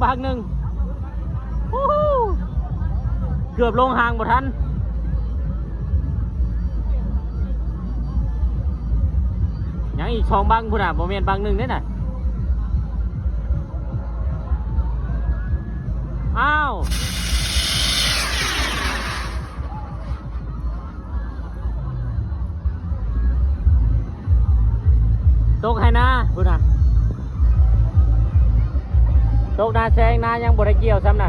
ບັກໜຶ່ງ ໂອ້ໂຫ ເກືອບລົງຫາງບໍ່ທັນ. ຍັງອີກສອງບັກພຸ້ນນະ ບໍ່ແມ່ນບັກໜຶ່ງເດ້ນະ. ອ້າວ ຕົກໄຮ່ນາພຸ້ນນະ ຕົກນາແຊງ ນາຍັງບໍ່ໄດ້ກ່ຽວຊ້ຳນະ.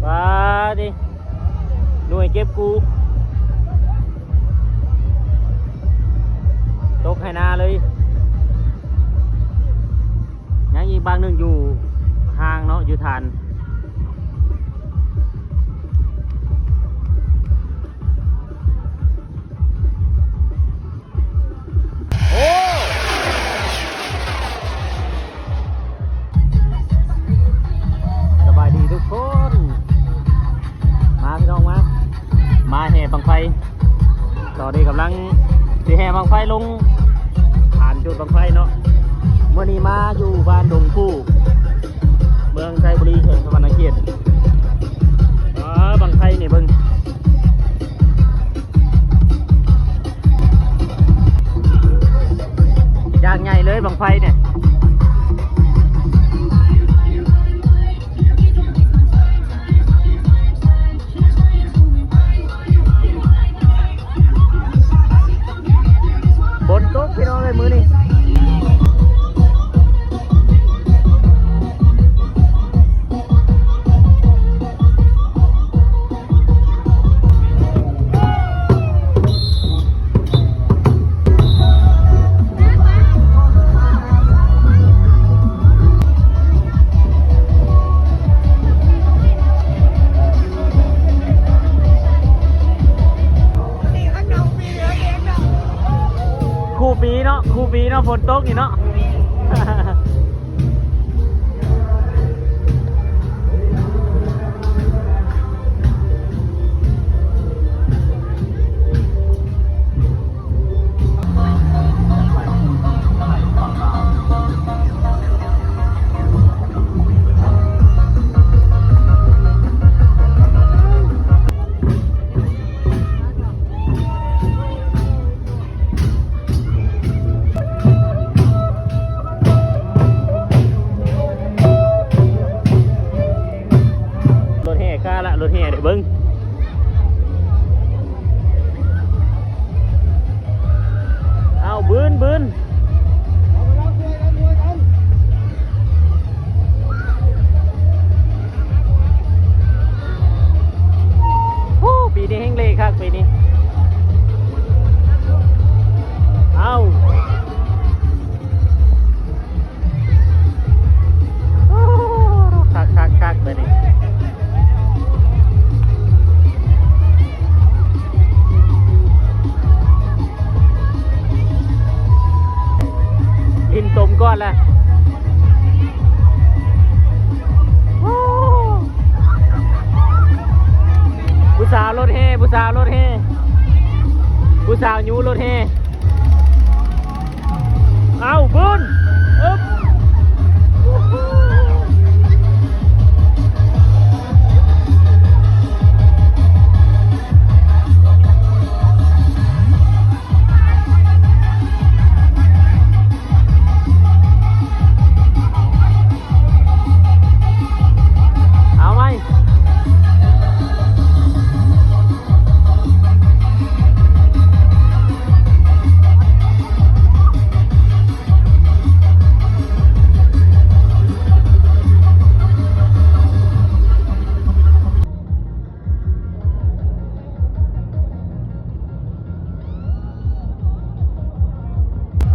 ວ້າຕິ ໜ່ວຍເກັບກູ້ ຕົກໄຮ່ນາເລີຍ. ຍັງອີກບັກໜຶ່ງຢູ່ຫ່າງເນາະ ຢູ່ຖານ. ໂອ້ ສະບາຍດີທຸກຄົນ ມາພີ່ນ້ອງມາ ມາແຫ່ບັ້ງໄຟ. ຕອນນີ້ກຳລັງຊິແຫ່ບັ້ງໄຟລົງຖານຈຸດບັ້ງໄຟເນາະ. ມື້ນີ້ມາຢູ່ບ້ານດົງຄູ່ ເມືອງໄຊບູລີ ແຂວງສະຫວັນນະເຂດ. ເອີ ບັ້ງໄຟນີ້ເບິ່ງ ຢ່າງໃຫຍ່ເລີຍບັ້ງໄຟນີ້. ຝົນຕົກພີ່ນ້ອງເອີຍ ມື້ນີ້. ຄູ່ປີເນາະ ຄູ່ປີເນາະ ຝົນຕົກນີ້ເນາະ. ລົດແຫ່ຂ້າລະ ລົດແຫ່ເດ້ເບິ່ງ. ເອົາ ບືນ ບືນ. ໂອ້ ປີນີ້ແຮ່ງເລະຄັກ ປີນີ້. ເອົາ ໂອ້ ຄັກໆໆ ບາດນີ້ ດິນຕົມກ່ອນລະ. ຜູ້ສາວລົດແຫ່ ຜູ້ສາວລົດແຫ່ ຜູ້ສາວຍູ້ລົດແຫ່. ເອົາ ບືນ ອຶບ. ເອົາໃໝ່.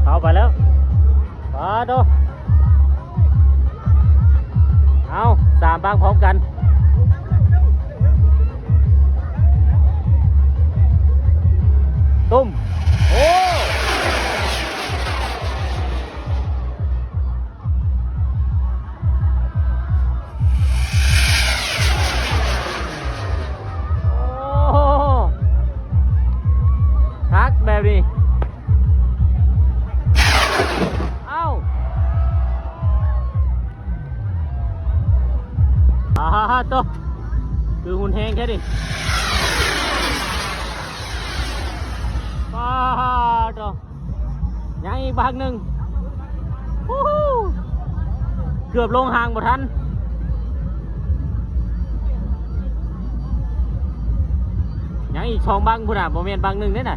ເຂົ້າໄປແລ້ວ ປາໂຕ. ເອົາ ສາມບັ້ງພ້ອມກັນ ຕຸ້ມ ໂອ້. ປາດໂຕ ຄືຮຸນແຮງແທ້ນີ້ ປາດໂຕ ຍັງອີກບັກໜຶ່ງ ໂອ້ໂຫ ເກືອບລົງຫາງບໍ່ທັນ ຍັງອີກສອງບັກພຸ້ນນະ ບໍ່ແມ່ນບັກໜຶ່ງເດ້ນະ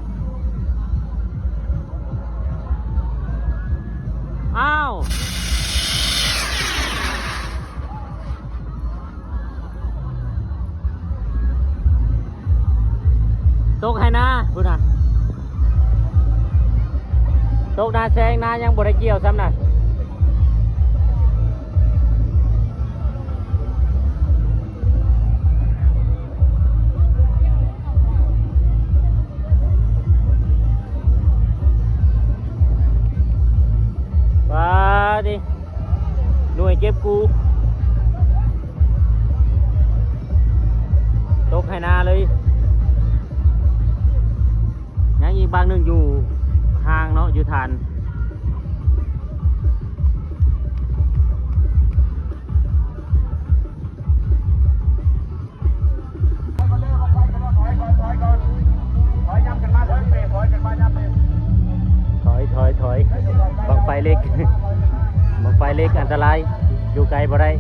ອ້າວ. ຕົກໄຮ່ນາພຸ້ນນະ ຕົກນາແຊງ ນາຍັງບໍ່ໄດ້ກ່ຽວຊ້ຳນະ. ປາດຕິ ໜ່ວຍເກັບກູ້ ຕົກໄຮ່ນາເລີຍ ຍັງອີກບາງໜຶ່ງຢູ່ຫ່າງເນາະ ຢູ່ຖານ. ຖອຍ ຖອຍ ຖອຍ ບັ້ງໄຟເຫຼັກ ບັ້ງໄຟເຫຼັກອັນຕະລາຍ ຢູ່ໄກບໍ່ໄດ້.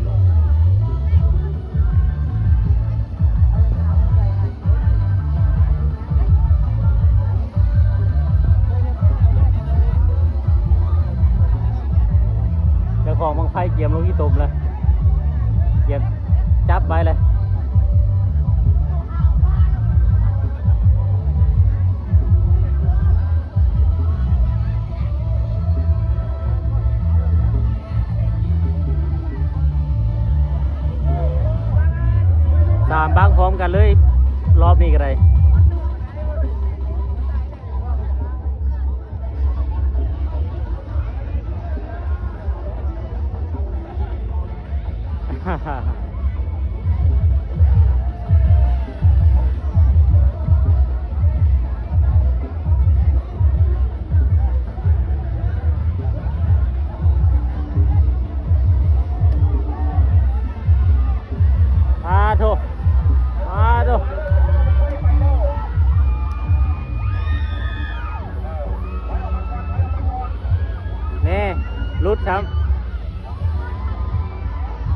ເຈົ້າຂອງບັ້ງໄຟກຽມລົງຂີ້ຕົມແລ້ວ ກຽມຈັບໄວ້ເລີຍ. ສາມບັ້ງພ້ອມກັນເລີຍ ລອບນີ້ກໍໄດ້. ອາໂທ ອາໂທ ແນ່ ຫຼຸດຊ້ຳ.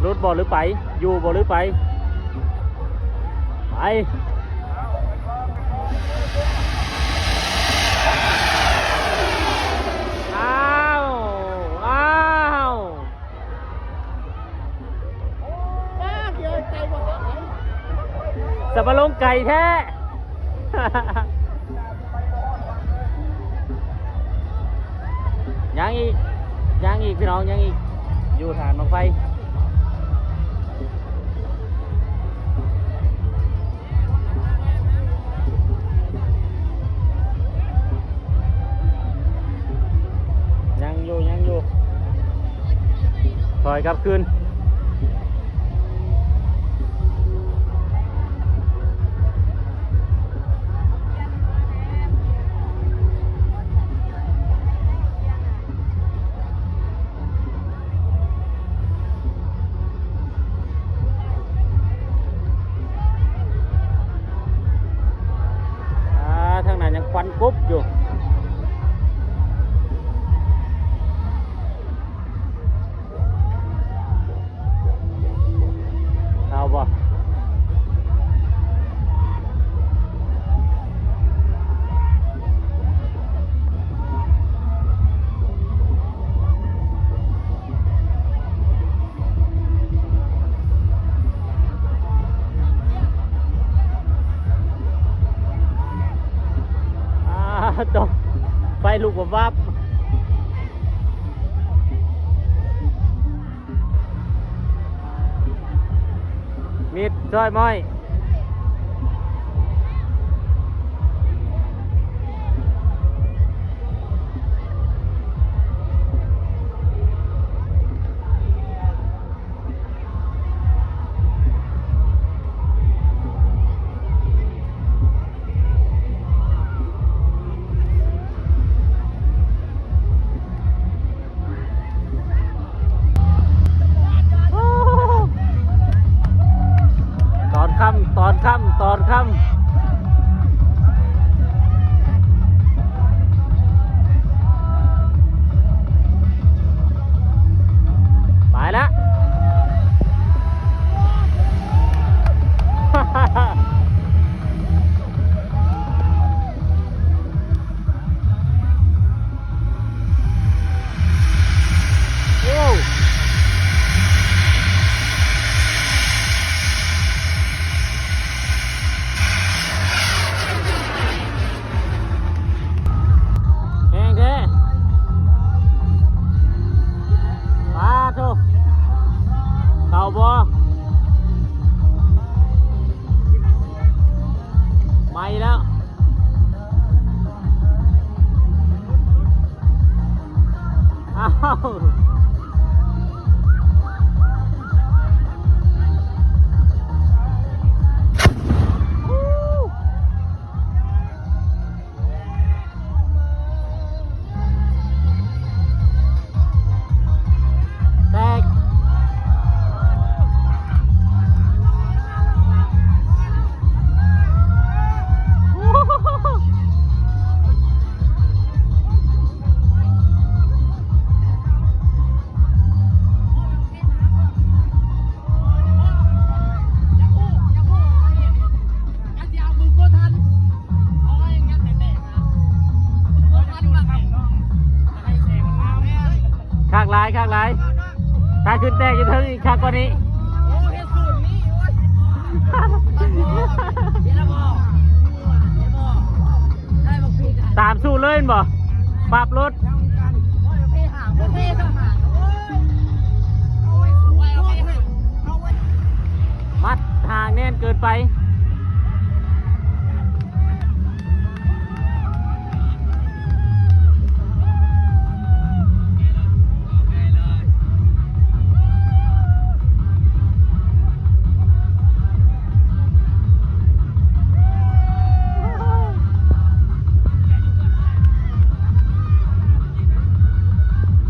ຫຼຸດບໍ່ຫຼືໄປ? ຢູ່ບໍ່ຫຼືໄປ? ໄປ. ອ້າວ ອ້າວ ສະບາລົງໄກແທ້. ຍັງອີກ ຍັງອີກ ພີ່ນ້ອງ ຍັງອີກ ຢູ່ຖານບັ້ງໄຟ ຍັງຢູ່ ຍັງຢູ່ ຖອຍກັບຄືນ. ອາ ທາງນັ້ນຍັງຄວັນກົບຢູ່. ເອົາບໍ່? ອາ ໂຕ ໄຟລຸກວັບໆ. ມິດ ຊ່ອຍມ້ອຍ. ໂອ້ໂຫ ແຕກ ຄັກຫຼາຍ ຄັກຫຼາຍ ຖ້າຂຶ້ນແຕກຢູ່ເທິງອີກຄັກກວ່ານີ້ ຕາມສູດເລີຍແມ່ນບໍ່? ປັບລົດ ມັດຫ່າງແໜ້ນເກີນໄປ.